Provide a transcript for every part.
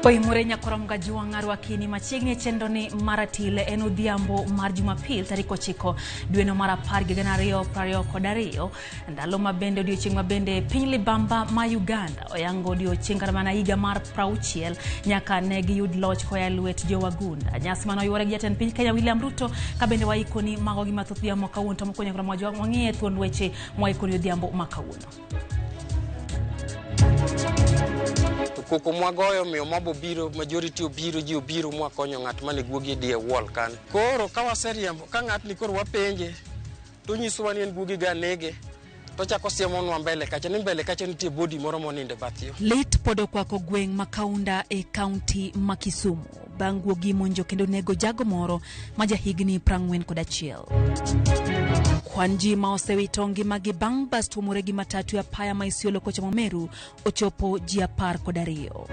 Oimore nyakorom gajuang' arwakini machiegni e chenro ni mar atile en odhiambo mar Jumapil tarik 9 dweno mar 10 gi 2022, ndalo ma bende odiochieng' ma bende piny libamba ma Uganda oyango odiochieng' kata mana higa mar 60 nyaka ne giyud loch koa e lwet jowagunda. Nyasi mane oyuore gi jatend piny Kenya William Ruto ka bende waikoni mago gi mathoth odhiambo ma kawuono to mokwongo nyakorom gajuang' wang'iye thuond weche mwaikoni odhiambo ma kawuono. To koko mwagoyo omiyo mob obiro, majority obiro, ji obiro mwakonyo ng'at mane guogi e wall kanyo. Koro ka waseriembo, ka ng'atni koro wapenje, to onyisowa ni en guogi ga nege, to ochako siemonwa mbele kacha, ni mbele kacha nitie body moro monindo e bath yo. Lit pod okwako gweng' ma Kaunda e kaunti ma Kisumu bang' guogi monjo kendo nego jago moro ma jahigni 41. Kwan ji ma osewito ngimagi bang' bas tuomore gi matatu e apaya ma Isiolo kochomo Meru ochopo ji 12.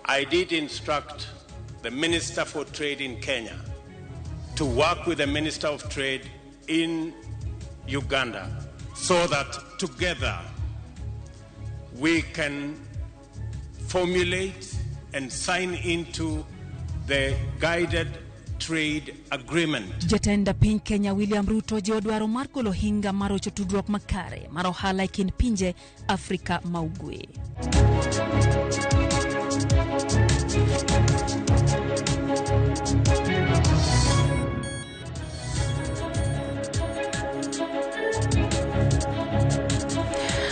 I did instruct the Minister for Trade in Kenya to work with the Minister of Trade in Uganda so that together we can formulate and sign into the guided trade agreement. Jatend piny Kenya William Ruto jiwo dwaro mar golo hinga mar rocho tudruok makare mar ohala e kind pinje Afrika ma Ugwe.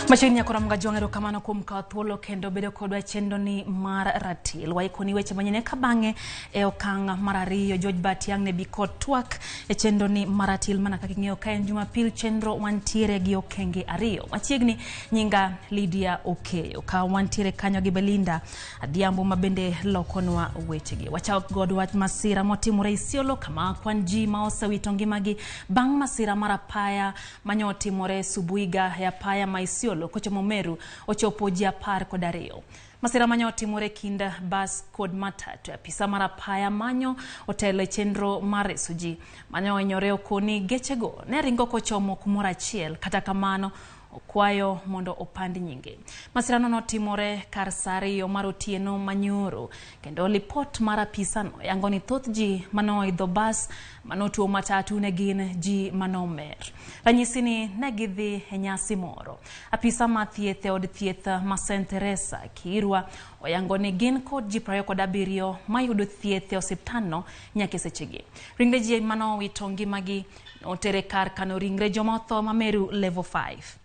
Machiegni nyakora Mgajwang', erokamano kuom kawo thuolo kendo bedo kodwa e chenro ni mar ratil. Waikoni weche manyien ka bang'e e okang' mar ariyo George Batiang' ne bi kod twak e chenro ni mar ratil mana kaka ing'eyo ka en Jumapil chenro wantiere gi okenge ariyo. Machiegni nyinga Lydia Okeyo ka wantiere kanyo gi Belinda Adhiambo ma bende lokonwa wechegi. Wachak god wach masira motimore Isiolo kama kwan ji ma osewito ngimagi bang' masira mar apaya manyo otimore Subuiga e apaya ma Isiolo kochomo Meru ochopo ji 12. Masira manyo otimore kind bas kod matatu. Apisa mar apaya manyo otelo e chenro mar reso ji. Manyo ohinyore okoni gechego ne ringo kochomo kumoro achiel, kata kamano okwayo mondo opand nyinge. Masirano notimore kar saa 2 mar otieno manyoro kendo lipot mar apisano yango ni thoth ji manoidho bas manotuo matatu ne gin ji manomer. Ranyisi ni ne gidhi e nyasi moro. Apisa mar thieth e od thieth ma St. Teresa Kirwa oyango ni gin kod ji 27 mayudo thieth e osiptandno nyaka e sechegi. Ringre ji manowito ngimagi notere kar kano ringre joma otho ma Meru Level 5.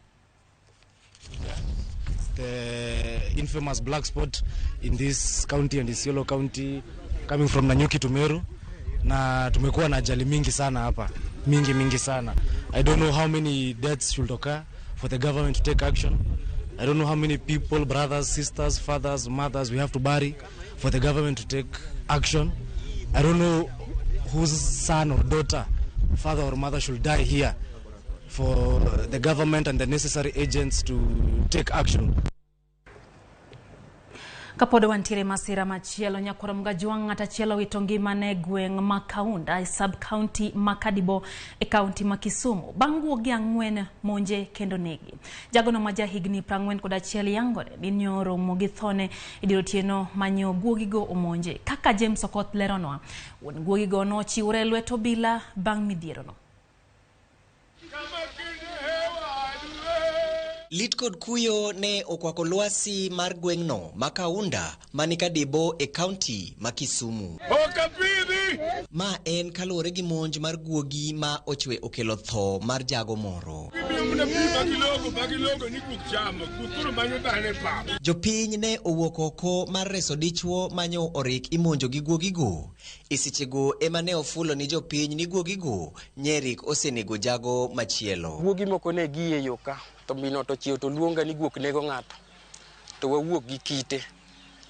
The infamous black spot in this county and Isiolo County coming from Nanyuki to Meru, na tumekuwa na ajali mingi sana hapa, mingi mingi sana. I don't know how many deaths should occur for the government to take action. I don't know how many people, brothers, sisters, fathers, mothers we have to bury for the government to take action. I don't know whose son or daughter, father or mother should die here for the government and the necessary agents to take action. Kapod wantiere masira machielo, nyakwar Mgajwang' ng'at achiel owito ngimane e gweng' ma Kaunda e sub county ma Kadibo e kaunti ma Kisumu bang' guogi 4 monje kendo negi. Jagono ma ja higni 41 yangore ni nyoromo gi thone e dier otieno manyo guogigo omonje. Kaka James Okoth leronwa, wuon guogigo nochiwore e lwet obila bang' midhierono. Lit kod kuyo ne okwako lwasi mar gweng'no ma Kaunda mani Kadibo e kaunti ma Kisumu. Ma en kaluwore gi monj mar guogi ma ochwe okelo tho mar jago moro. Jopiny ne owuok oko mar reso dichwo manyo orik imonjo gi guogigo. E sechego ema ne ofulo ni jopiny ni guogigo nyerik osenego jago machielo. Guogi moko ne gie yo ka, to min ot ochiew to luonga ni guok nego ng'ato, to wawuok gi kite.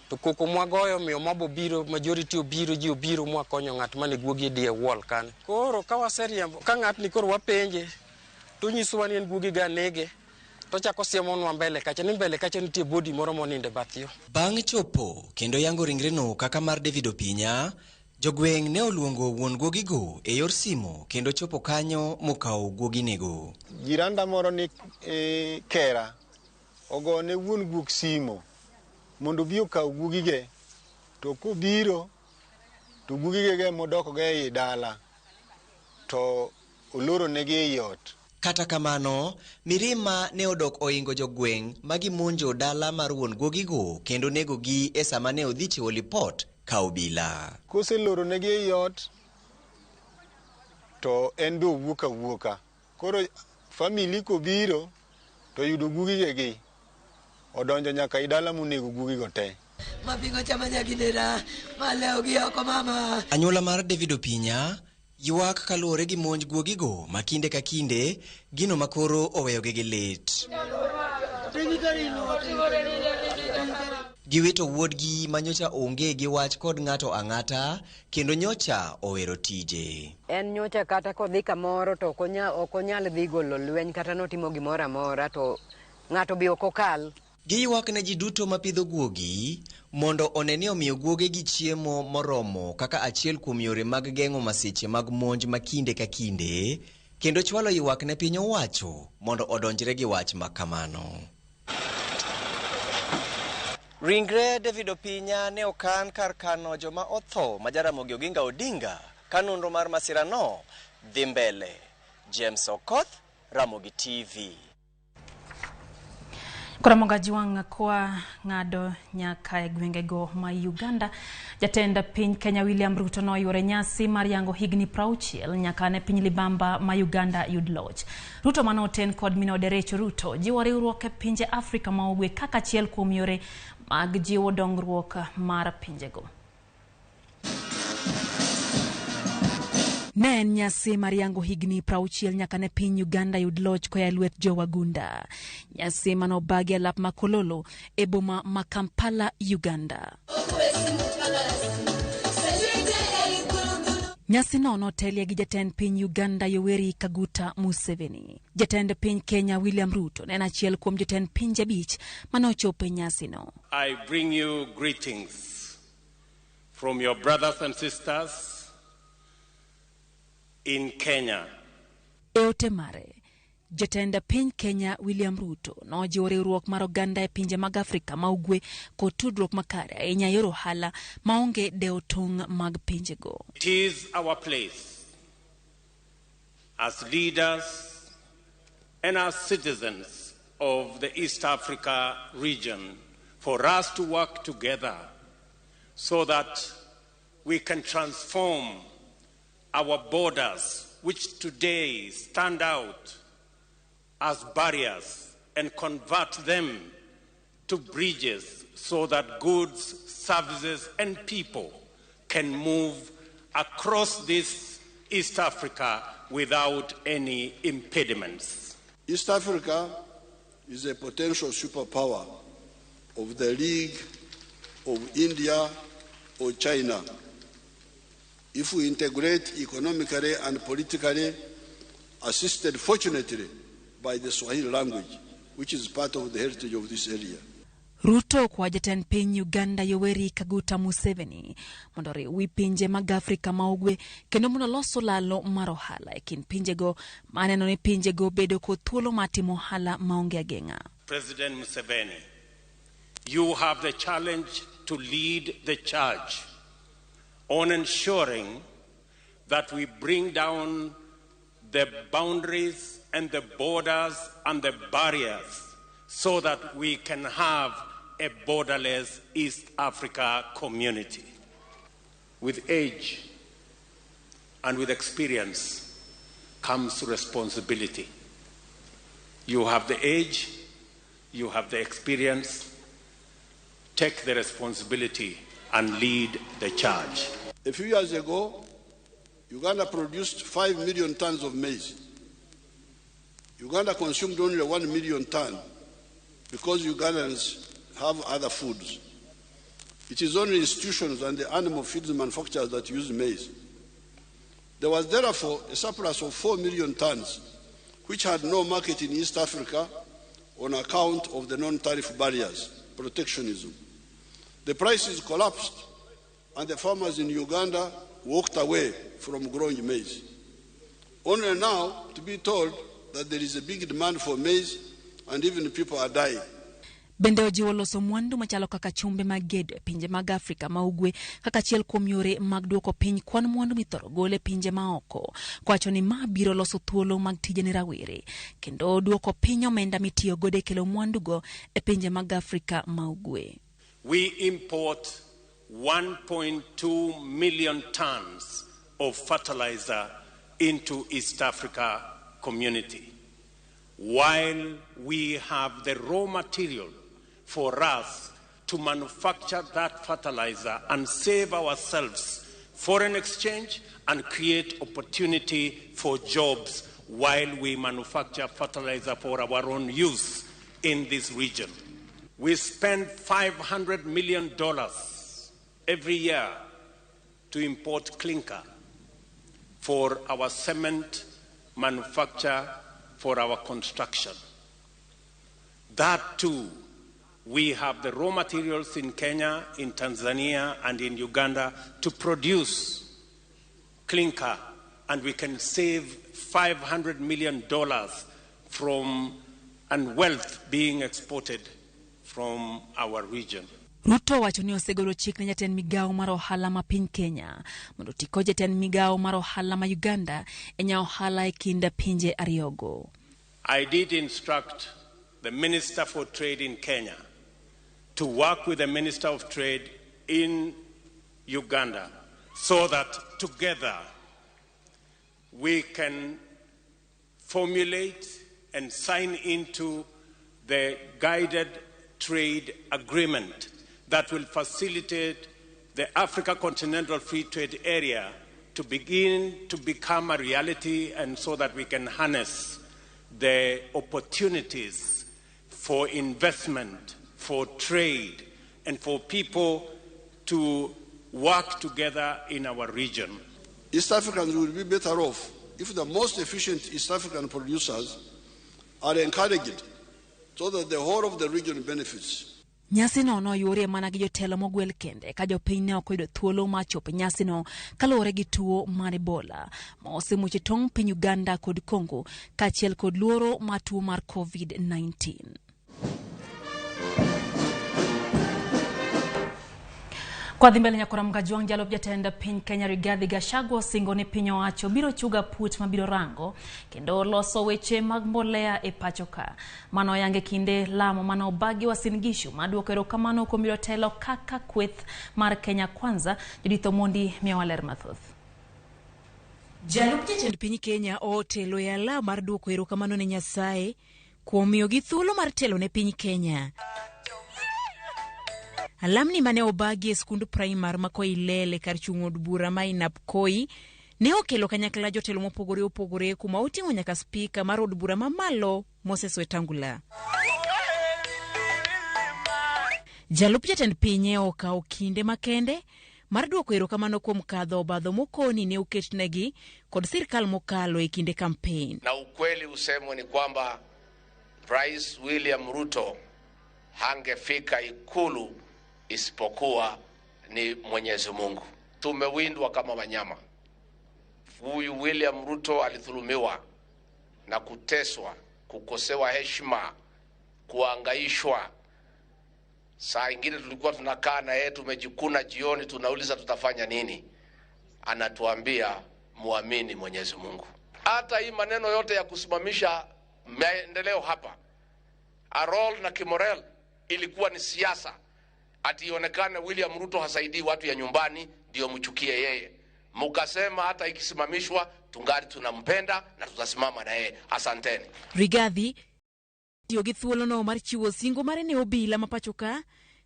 To koko mwagoyo omiyo mob obiro, majority obiro, ji obiro mwakonyo ng'at mane guogi e die wall kanyo. Koro ka waseriembo, ka ng'atni koro wapenje, to onyisowa ni en guogi ga nege, to ochako siemonwa mbele kacha, ni mbele kacha nitie body moro monindo e bath yo. Bang' chopo kendo yango ringreno kaka mar David Opinya, jogweng' ne oluongo wuon guogigo e yor simo kendo chopo kanyo mokawo guoginego. Jiranda moro ni Kera ogone wuon guok simo mondo obi okaw guogige. To kobiro to guogige modok go ei dala to oloro negi ei ot. Kata kamano, mirima ne odok oingo jogweng' ma gimonjo dala mar wuon guogigo kendo negogi e sama ne odhi chiwo lipot ka obila. Koseloro negi ei ot to en be owuok awuoka. Koro family kobiro to yudo guogigegi odonjo nyaka i dala monego guogigo te. Anyuola mar David Opinya ywak kaluwore gi monj guogigo ma kinde ka kinde gino makoro oweyogi gi lit. Giwito wuodgi ma nyocha onge gi wach kod ng'ato ang'ata kendo nyocha owero tije. En nyocha kata kodhi kamoro to ok onyal dhi golo lweny kata notimo gimoro amora to ng'ato be ok okal. Giywak ne ji duto mapidho guogi mondo one ni omiyo guogegi chiemo moromo kaka achiel kuom yore mag geng'o masiche mag monj ma kinde ka kinde kendo chwalo ywak ne piny owacho mondo odonjre gi wach ma kamano. Ringre David Opinya ne okan kar kano joma otho ma Jaramogi Oginga Odinga ka nonro mar masirano dhi mbele. James Okoth, Ramogi TV. Koro Juang kwa ng'ado nyaka e gwengego ma Uganda, jatend piny Kenya William Ruto noyuore nyasi mar yango higni 60 nyaka ne piny libamba ma Uganda yud loch. Ruto mane oten kod minode Rachel Ruto jiwo riwruok e pinje Afrika ma ugwe kaka achiel kuom yore mag jiwo dongruok mar pinjego. Ne en nyasi mar yango higni 60 nyaka ne piny Uganda yud loch koa e lwet jowagunda. Nyasi mane obagi e lap ma Kololo e boma ma Kampala, Uganda. Nyasi no notelie gi jatend piny Uganda Yoweri Kaguta Museveni. Jatend piny Kenya William Ruto ne en achiel kuom jotend pinje abich mane ochopo e nyasi no. I bring you greetings from your brothers and sisters in Kenya. E ote mare, jatend piny Kenya William Ruto nojiwo riwruok mar oganda e pinje mag Afrika ma ugwe kod tudruok makare ahinya e yor ohala maonge dewo tong' mag pinjego. It is our place as leaders and as citizens of the East Africa region for us to work together so that we can transform our borders, which today stand out as barriers, and convert them to bridges so that goods, services, and people can move across this East Africa without any impediments. East Africa is a potential superpower of the League of India or China. If we integrate economically and politically, assisted fortunately by the Swahili language, which is part of the heritage of this area. Ruto kwa jatend piny Uganda Yoweri Kaguta Museveni mondo oriw pinje mag Afrika ma ugwe kendo mondo olos olalo mar ohala e kind pinjego maneno ni pinjego bedo kod thuolo mar timo ohala maonge ageng'a. President Museveni, you have the challenge to lead the charge on ensuring that we bring down the boundaries and the borders and the barriers so that we can have a borderless East Africa community. With age and with experience comes responsibility. You have the age, you have the experience. Take the responsibility and lead the charge. A few years ago, Uganda produced 5 million tons of maize. Uganda consumed only 1 million tons because Ugandans have other foods. It is only institutions and the animal feeds manufacturers that use maize. There was therefore a surplus of 4 million tons, which had no market in East Africa on account of the non-tariff barriers, protectionism. The prices collapsed and the farmers in Uganda walked away from growing maize. Only now to be told that there is a big demand for maize and even people are dying. Bende ojiwo loso mwandu machalo kaka chumbe mag gedo e pinje mag Afrika ma Ugwe kaka achiel kuom yore mag duoko piny kwan mwandu mithoro gol e pinje maoko. Kowacho ni ma biro loso thuolo mag tije ne rawere kendo duoko piny omenda mitiyo godo e kelo mwandugo e pinje mag Afrika ma Ugwe. We import 1.2 million tons of fertilizer into East Africa community, while we have the raw material for us to manufacture that fertilizer and save ourselves foreign exchange and create opportunity for jobs while we manufacture fertilizer for our own use in this region. We spend $500 million every year to import clinker for our cement manufacture, for our construction. That too, we have the raw materials in Kenya, in Tanzania, and in Uganda to produce clinker, and we can save $500 million from and wealth being exported from our region. Ruto wacho ni osegolo chik ne jatend migawo mar ohala ma piny Kenya mondo oti kod jatend migawo mar ohala ma Uganda e nyawo ohala e kind pinje ariyogo. I did instruct the Minister for Trade in Kenya to work with the Minister of Trade in Uganda so that together we can formulate and sign into the guided trade agreement that will facilitate the Africa Continental Free Trade Area to begin to become a reality, and so that we can harness the opportunities for investment, for trade, and for people to work together in our region. East Africans will be better off if the most efficient East African producers are encouraged so that the whole of the region benefits. Nyasino noyuorie mana gi jotelo mogwel kende ka jopiny ne ok oyudo thuolo mar chopo e nyasino kaluwore gi tuo mar Ebola ma osemuoch e tong' piny Uganda kod Congo kaachiel kod luoro mar tuo mar COVID-19. Kwa dhi mbele nyakora Mgajwang' jalup jatend piny Kenya Rigathi Gachagua osingo ni piny owacho biro chuga put mabiro rango kendo loso weche mag mbolea e pacho ka. Mano oyange kinde lamo mane obagi Uasin Gishu maduoko erokamano kuom yudo telo kaka kweth mar Kenya Kwanza. Judith Omondi miyowa ler mathoth. Jalup jatend piny Kenya otelo e alam mar duoko erokamano ne Nyasaye kuom miyogi thuolo mar telo ne piny Kenya. Alamni mane obagi e skund primar ma Koilele kar chung' od bura ma Ainabkoi ne okelo kanyakla jotelo mopogore opogore kuma oting'o nyaka spika mar od bura mamalo Moses Wetangula. Jalup jatend piny okawo kinde makende mar duoko erokamano kuom kadho obadho mokoni ne oketnegi kod sirkal mokalo e kinde kampen. Na ukweli usemwe ni kwamba Rais William Ruto hangefika Ikulu isipokuwa ni Mwenyezi Mungu. Tumewindwa kama wanyama. Huyu William Ruto alidhulumiwa na kuteswa, kukosewa heshima, kuangaishwa. Saa ingine tulikuwa tunakaa na yeye tumejikuna jioni, tunauliza tutafanya nini? Anatuambia muamini Mwenyezi Mungu. Hata hii maneno yote ya kusimamisha maendeleo hapa, Arol na Kimorel, ilikuwa ni siasa. Ati ionekane William Ruto hasaidii watu ya nyumbani ndio mchukie yeye. Mukasema hata ikisimamishwa tungali tunampenda na tutasimama na yeye. Asanteni. Rigathi tiyo gi thuolono mar chiwo singo mare ne obila ma pacho ka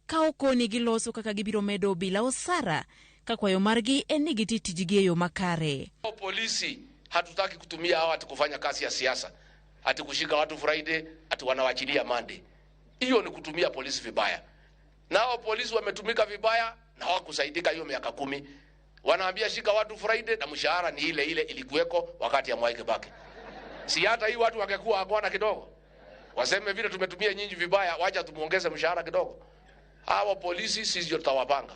ka okoni giloso kaka gibiro medo obila osara ka kwayo margi en ni giti tijgi e yo makare. Polisi hatutaki kutumia hawa ati kufanya kazi ya siasa, ati kushika watu Friday, ati wanawachilia Monday. Hiyo ni kutumia polisi vibaya. Nao polisi wametumika vibaya na hawakusaidika hiyo miaka 10. Wanaambia shika watu Friday na mshahara ni ile ile ilikuweko wakati ya Mwai Kibaki. Si hata hii watu wangekuwa hakwana kidogo. Waseme vile tumetumia nyinyi vibaya, wacha tumuongeze mshahara kidogo. Hawa polisi sisi ndio tutawapanga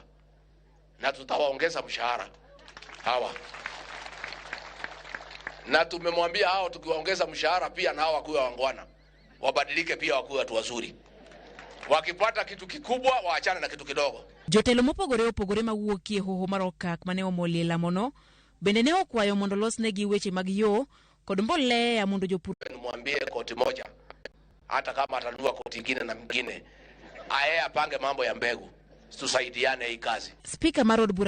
na tutawaongeza mshahara hawa. Na tumemwambia hao tukiwaongeza mshahara pia na hawa wakuwe wangwana. Wabadilike pia wakuwe watu wazuri. Wakipata kitu kikubwa waachane na kitu kidogo. Jotelo mopogore opogore mawuokie e hoho mar Okak mane omolie lamono bende ne okwayo mondo losnegi weche mag yo kod mbolea mondo jopur Nimwambie koti moja, hata kama atanunua koti ingine na mingine, aye apange mambo ya mbegu, tusaidiane hii kazi. Spika mar od bura.